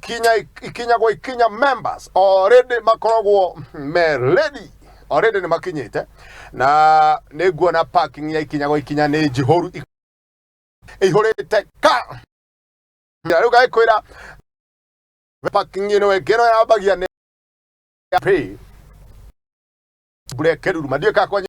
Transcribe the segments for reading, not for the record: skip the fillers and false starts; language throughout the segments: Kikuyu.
Ikinya ikinya gwa ikinya members already makoragwo me ready, already nĩ makinyĩte na nĩ nguona parking ya ikinya gwa ikinya nĩ njihũru, ĩihũrĩte ka rĩu gagĩkwĩra parking ĩno ĩngĩ ĩno yambagia nĩ pay mbura ĩkĩruruma. Ndiũĩ kana kwanyu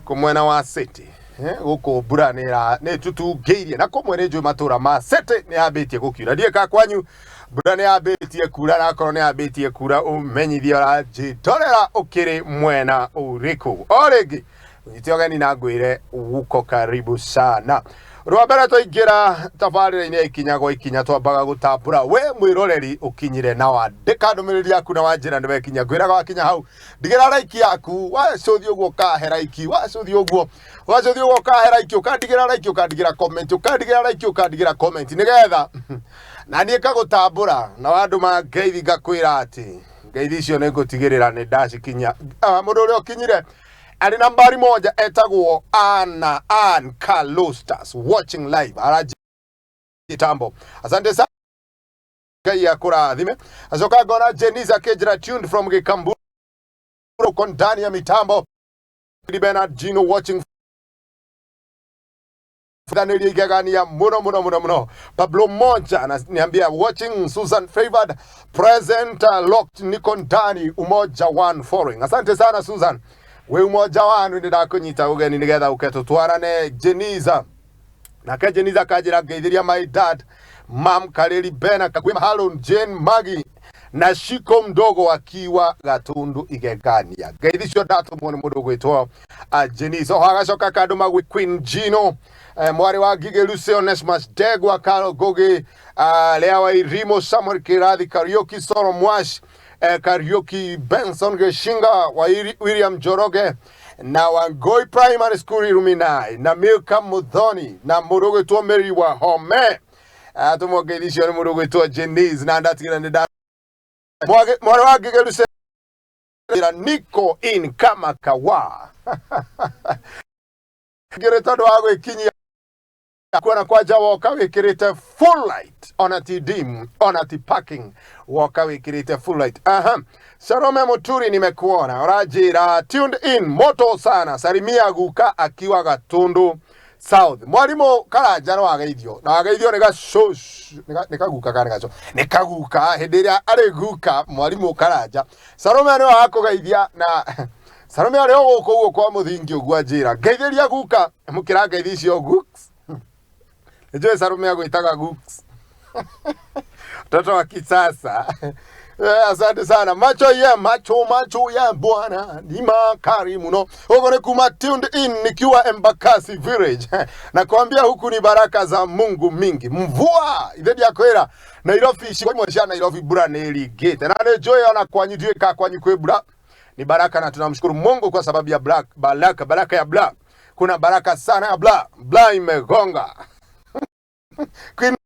kũ mwena wa city, gũkũ mbura nĩ ĩtutungĩirie na kũmwe nĩ njũĩ matũra ma city nĩ yambĩtie gũkiura. Ndiũĩ kana kwanyu mbura nĩ yambĩtie kura, na akorwo nĩ yambĩtie kura ũmenyithie ũranjĩtorera ũkĩrĩ mwena ũrĩkũ. O rĩngĩ nyite ũgeni na ngwĩre uko karibu sana. Rwa mbere twaingĩra tabarĩra-inĩ ya ikinya gwa ikinya, twambaga gũtambũra we mwĩroreri ũkinyire na wandĩka ndũmĩrĩri yaku na wanjĩra nĩ wekinya. Ngwĩraga wakinya hau ndigĩra like yaku, wacũthi ũguo ũkahe like, wacũthi ũguo, wacũthi ũguo ũkahe like, ũkandigĩra like, ũkandigĩra comment, ũkandigĩra like, ũkandigĩra comment, nĩgetha na niĩ ngagũtambũra na wandũma ngeithi ngakwĩra atĩ ngeithi icio nĩ ngũtigĩrĩra nĩ ndacikinyia. Ah, mũndũ ũrĩa ũkinyire arĩ nambari moja etagwo Anna Ann Carlostas, watching live arajitambo. Asante sana, Ngai akũrathime. Acoka ngona Jenice akĩnjĩra tuned from Gĩkamburu, uko ndani ya mitambo. Bernard Gino watching thanĩria igegania mũno mũno mũno mũno. Pablo Moja ananiambia watching. Susan Favored present, locked, niko ndani Umoja One following. Asante sana Susan, we Umoja One nĩ ndakũnyita ũgeni nĩgetha ũke tũtwarane. Jeniza nake Jeniza akanjĩra ngeithĩria my dad, mam Kareri Bena Kagwima, Harun Jane Magi na Shiko mdogo akiwa Gatundu Igegania. Ngeithi icio ndatũmwo nĩ mũndũ ũgwĩtwo Jeniza. Oho agacoka akandũma gwĩ Queen Gino, mwarĩ wa Ngigĩ Lucy, Onesmus Ndegwa, Carol Ngugi, Lea Wairimu, Samuel Kirathi Kariuki, Soro Mwash, Kariuki, Benson Geshinga, William Njoroge na Wangoi Primary School Iruminai na Milka Muthoni na mũndũ ũgwĩtwo Mary Wahome. Atũmwo ngeithi icio nĩ mũndũ ũgwĩtwo Jenice na ndatigĩra nĩ nda mwarĩ wa Ngigĩ Lucy niko in kama kawa ngĩrĩ tondũ wa gwĩkinyia kuona kwanja woka wĩkĩrĩte full light, ona ti dim, ona ti parking, woka wĩkĩrĩte full light. Aha, Salome Muturi, nimekuona ũranjĩra tuned in moto sana, salimia guka akiwa Gatundu South. Mwarimu Karanja nĩ wageithio na wageithio nĩ gacũ nĩ kaguka kana nĩ gacũ nĩ kaguka hĩndĩ ĩrĩa arĩ guka mwarimu Karanja. Salome nĩ wakũgeithia na Salome arĩ o gũkũ ũguo kwa mũthingi ũguo anjĩra ngeithĩria guka mũkĩra ngeithi icio guks. Nĩnjũĩ Salome agwĩtaga guks, mtoto wa kisasa. Asante sana macho ya macho macho ya bwana ni makali muno. Huko ni kuma tuned in nikiwa Embakasi Village. Nakwambia huku ni baraka za Mungu mingi, mvua ithedi yakwira Nairobi, icigo imwe cia Nairobi mbura nĩ ĩringĩte na nĩ njũĩ ona kwanyu, ndiũĩ ka kwanyu kwĩ mbura. Ni baraka na tunamshukuru Mungu kwa sababu ya black, baraka baraka ya bla, kuna baraka sana ya bla bla imegonga. Queen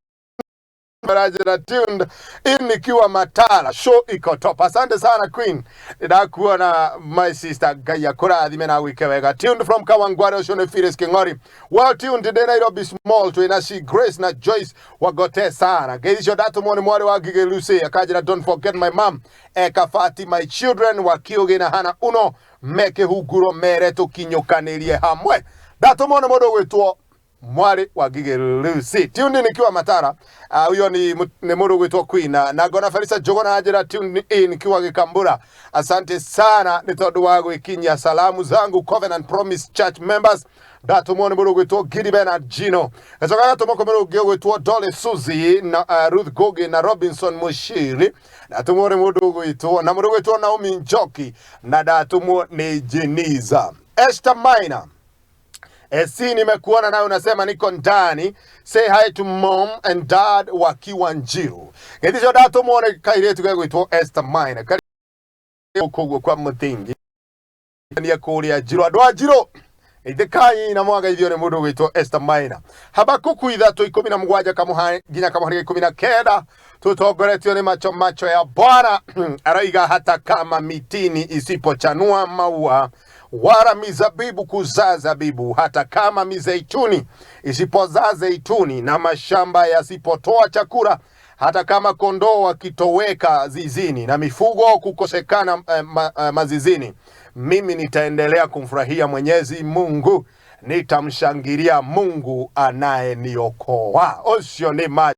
Barajira tuned in nikiwa Matara, show iko top. Asante sana Queen, ndakuona my sister, Ngai akũrathime na gwĩke wega. Tuned from Kawangware, ũcio nĩ Phyllis King'ori. Well tuned ndĩ Nairobi Small, twĩna she Grace na Joyce wagote sana. Ngeithi icio ndatũmwo nĩ mwarĩ wa Ngigĩ Lucy akanjĩra don't forget my mom Ekafati, my children Wakiũgĩ na Hana Uno me kĩhunguro, mere tũkinyũkanĩrie hamwe. Ndatũmwo nĩ mũndũ ũgwĩtwo mwarĩ wa Ngigĩ Lucy. Tuned in nikiwa Matara. Huyo ni mũndũ ũgwĩtwo Queen na ngona Felisa Njũgũna na njĩra tuned in nikiwa Gĩkambura. Asante sana nĩ tondũ wa gwĩkinyia salamu zangu Covenant Promise Church members. Ndatũmwo nĩ mũndũ ũgwĩtwo Gidi Bernard Gino. Gacoka gatũmwo kwĩ mũndũ ũngĩ ũgwĩtwo Dolly Suzy na Ruth Ngugi na Robinson Mushiri. Ndatũmwo nĩ mũndũ ũgwĩtwo na mũndũ ũgwĩtwo Naomi Njoki na ndatũmwo nĩ Jeniza. Esther Maina SC, nimekuona nawe unasema niko ndani. Say hi to mom and dad wakiwa Njiru. Gĩthico ndatũmwo nĩ kairĩtu gegwĩtwo Esther Maina. Kari koguo kwa mũthingi nĩ kũrĩa Njiru. Andũ a Njiru ithĩkai na mwagaithio nĩ mũndũ ũgwĩtwo Esther Maina. Habakuku 3:17 kamũha nginya kamũhari 19, tutongoretio nĩ macho macho ya Bwana, araiga hata kama mitini isipochanua maua. wala mizabibu kuzaa zabibu, hata kama mizeituni isipozaa zeituni na mashamba yasipotoa chakula, hata kama kondoo wakitoweka zizini na mifugo kukosekana mazizini, mimi nitaendelea kumfurahia Mwenyezi Mungu, nitamshangilia Mungu anayeniokoa. Ũcio nĩ macho.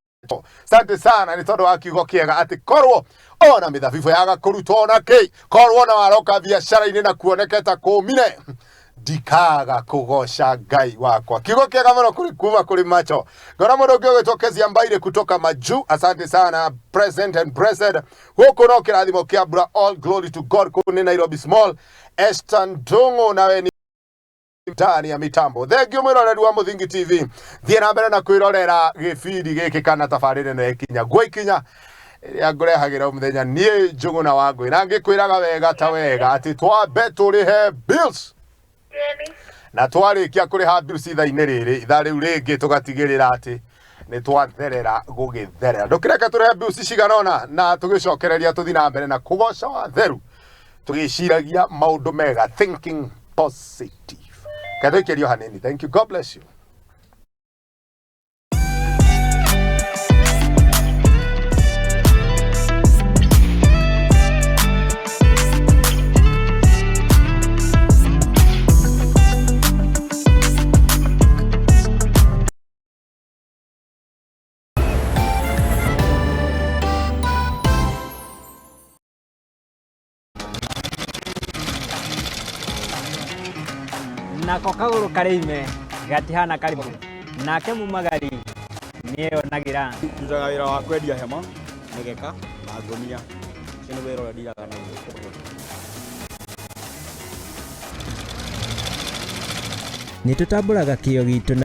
Asante sana nĩ tondũ wa kiugo kĩega atĩ korwo ona mĩthabibũ yaga kũrutwo na kĩ, korwo ona waroka biacara-inĩ na kuoneke ta kũmire, ndikaga kũgoca Ngai wakwa. Kiugo kĩega mũno kũrĩ kuma kũrĩ macho. Ngona mũndũ ũngĩ ũgwĩtwo Kezia Mbaire kutoka Majuu. Asante sana present and blessed. Gũkũ no kĩrathimo kĩa mbura, all glory to God. Kũu nĩ Nairobi Small. Esther Ndung'u nawe ni ndani ya mitambo. Thank you mwiroreri wa Muthingi TV. Thiĩ na mbere na kwĩrorera gĩbindi gĩkĩ kana tabarĩra ĩno ĩkinya gwa ikinya ĩrĩa ngũrehagĩra o mũthenya niĩ Njũgũna wa Ngũĩ, na ngĩkwĩraga wega ta wega atĩ twambe tũrĩhe bills na twarĩkia kũrĩha bills ithaa-inĩ rĩrĩ, ithaa rĩu rĩngĩ tũgatigĩrĩra atĩ nĩ twatherera gũgĩtherera. Ndũkĩreke tũrĩhe bills cigana ũna na tũgĩcokereria tũthiĩ na mbere na kũgoca watheru tũgĩciragia maũndũ mega, thinking positive. Kathĩkĩrio hanini. Thank you. God bless you. Nako kagũrũ karĩ ime gatihana karĩmũ nake mumagari nĩeyonagĩra. Ndutaga wĩra wa kwendia hema, mĩgeka na ngũnia. Ũcio nĩ wĩra ũrĩa ndiraga naguo. Nĩ tũtambũraga kĩo gitũ na